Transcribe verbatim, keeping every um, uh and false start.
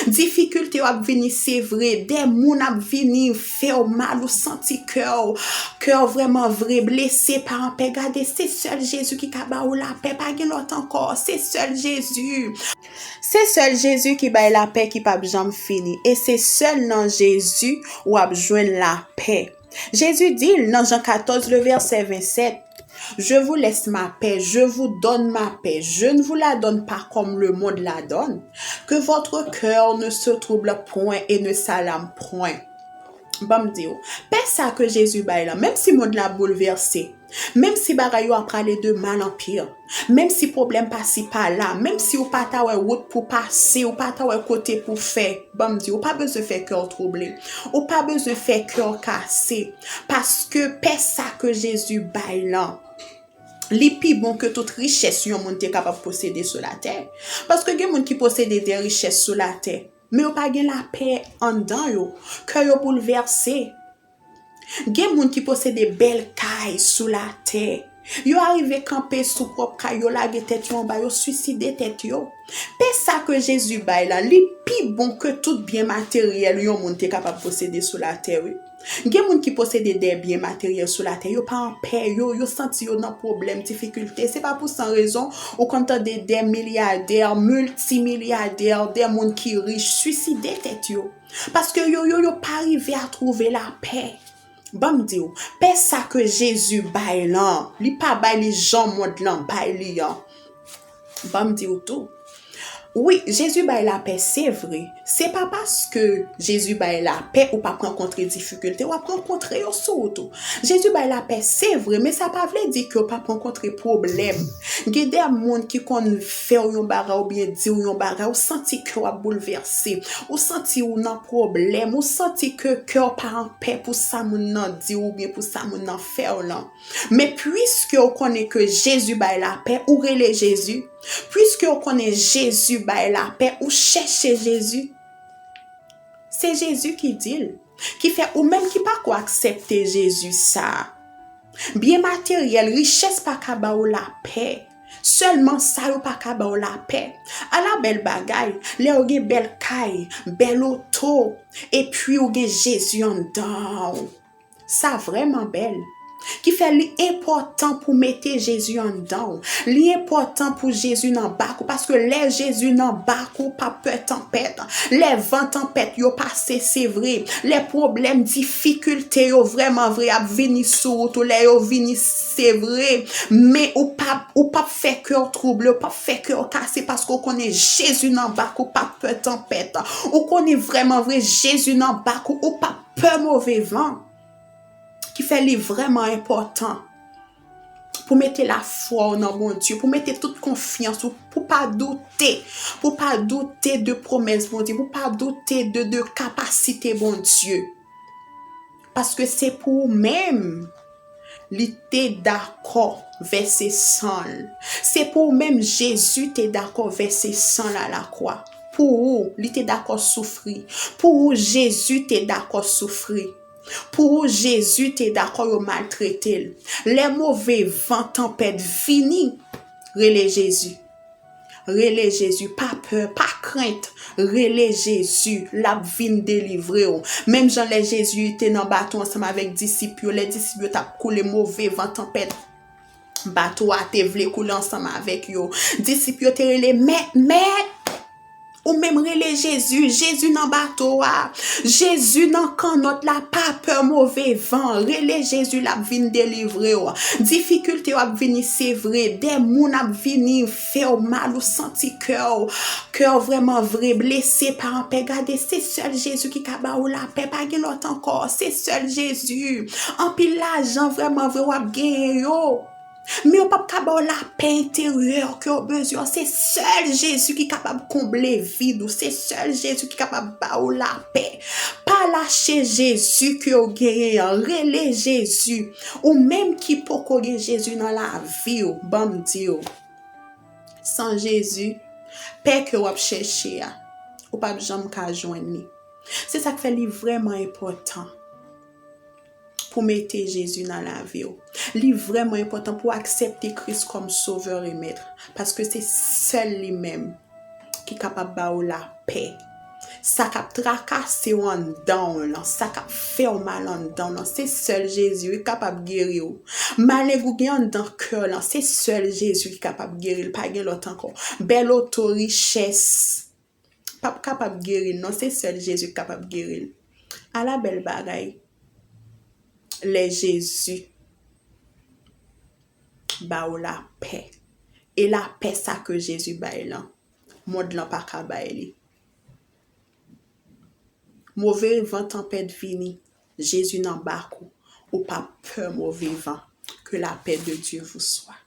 Difikilte yo ap vini, se vre. Dè moun ap vini fè w mal, ou santi kè w, kè w vrèman vre blese pa anpè. Gade, se sèl Jezi ki ka ba ou lapè, pa gen lòt ankò. Se sèl Jezi. Se sèl Jezi ki bay lapè ki p ap janm fini. E se sèl nan Jezi w ap jwenn lapè. Jezi di l nan Jan katòz, le vèsè vennsèt, Je vous laisse ma paix, je vous donne ma paix, je ne vous la donne pas comme le monde la donne. Que votre cœur ne se trouble point et ne s'alarme point. Ban m di w, pè sa ke Jezi bay la, menm si mond la boulvèse, menm si bagay yo ap prale de mal an pi, menm si pwoblèm pa si pa la, menm si ou pa ta wè wout pou pase, ou pa ta wè kote pou fè, ban m di w, ou pa bezwen fè kè w twouble, ou pa bezwen fè kè w kase, paske pè sa ke Jezi bay lan, li pi bon ke tout richès yon moun te kapab posede sou latè. Paske gen moun ki posede de richès sou latè, men yo pa gen lapè anndan yo, kè yo boulvèse. Gen moun ki posede bèl kay sou latè. Yo arive kanpe sou pwòp kay yo, lage tèt yo anba, yo swiside tèt yo. Pè sa ke Jezi bay la, li pi bon ke tout byen materyèl yon moun te kapab posede sou latè, wi. Gen moun ki posede de byen materyèl sou latè, yo pa anpè, yo, yo santi yo nan pwoblèm, difikilte. Se pa pou san rezon, ou konn tande de milyadè, miltimilyadè, de moun ki rich, swiside tèt yo. Paske yo, yo, yo pa rive a twouve lapè. Ban m di w, pè sa ke Jezi bay lan, li pa bay li jan mond lan bay li an. Ban m di w tou. Wi, Jezi bay lapè, se vre. Se pa paske Jezi bay lapè ou p ap rankontre difikilte, w ap rankontre yo sou wout ou. Jezi bay lapè, se vre, men sa pa vle di ke w p ap rankontre pwoblèm. Gen de moun ki konn fè w yon bagay oubyen di w yon bagay, ou santi kè w ap boulvèse, ou santi w nan pwoblèm, ou santi ke kè w pa anpè pou sa moun nan di w oubyen pou sa moun nan fè w lan. Men piske w konnen ke Jezi bay lapè, ou rele Jezi. Piske w konnen Jezi bay lapè, ou chèche Jezi. Se Jezi ki di l. Ki fè ou menm ki pako aksepte Jezi sa a. Byen materyèl, richès pa ka ba w lapè. Sèlman sa yo pa ka ba w lapè. Ala bèl bagay, lè w gen bèl kay, bèl oto, epi w gen Jezi anndan w. Sa vrèman bèl. Ki fè li enpòtan pou mete Jezi anndan w. Li enpòtan pou Jezi nan bak ou, paske lè Jezi nan bak ou, pa pè tanpèt. Lè van tanpèt yo pase, se vre. Lè pwoblèm, difikilte yo vrèman vre ap vini sou wout ou, lè yo vini, se vre. Men ou p ap, ou p ap fè kè w twouble, ou p ap fè kè w kase, paske w konnen Jezi nan bak ou, pa pè tanpèt. Ou konnen vrèman vre, Jezi nan bak ou, ou p ap pè move van. Ki fè li vrèman enpòtan pou mete lafwa w nan Bondye, pou mete tout konfyans ou, pou pa doute, pou pa doute de pwomès Bondye, pou pa doute de, de kapasite Bondye. Paske se pou ou menm li te dakò vèse san l. Se pou ou menm Jezi te dakò vèse san l alakwa. Pou ou, li te dakò soufri. Pou ou, Jezi te dakò soufri. Pou ou, Jezi te dakò yo maltrete l. Lè move van tanpèt vini, rele Jezi. Rele Jezi, pa pè, pa krent. Rele Jezi, l ap vin delivre w. Menm jan lè Jezi te nan bato ansanm avèk disip yo, lè disip yo t ap koule, move van tanpèt, bato a te vle koule ansanm avèk yo. Disip yo te rele, Mèt, Mèt! Ou menm rele Jezi, Jezi nan bato a, Jezi nan kannòt la, pa pè move van, rele Jezi, l ap vin delivre w. Difikilte yo ap vini, se vre, dè moun ap vini fè w mal, ou santi kè w, kè w vrèman vre blese pa anpè. Gade, se sèl Jezi ki ka ba ou lapè, pa gen lòt ankò, se sèl Jezi. Anpil lajan vrèman vre w ap genyen yo. Men yo p ap ka ba w lapè enteryè ke w bezwen an. Se sèl Jezi ki kapab konble vid ou. Se sèl Jezi ki kapab ba w lapè. Pa lache Jezi ke w genyen an. Rele Jezi. Ou menm ki poko gen Jezi nan lavi w, ban m di w. San Jezi, pè ke w ap chèche a, ou p ap janm ka jwenn li. Se sa k fè li vrèman enpòtan pou mete Jezi nan lavi w. Li vrèman enpòtan pou w aksepte Kris kòm Sovè e Mèt, paske se sèl li menm ki kapab ba ou lapè, Sa k ap trakase w anndan w lan, sa k ap fè w mal anndan w lan, se sèl Jezi wi ki kapab geri w. Maleng ou gen anndan kè w lan, se sèl Jezi ki kapab geri l, pa gen lòt ankò. Bèl oto, richès, p ap kapab geri l non, se sèl Jezi ki kapab geri l. Ala bèl bagay lè Jezi ba w lapè. E lapè sa ke Jezi bay lan, mond lan pa ka bay li. Move van, tanpèt vini, Jezi nan bak ou. Ou p ap pè move van. Que la paix de Dieu vous soit.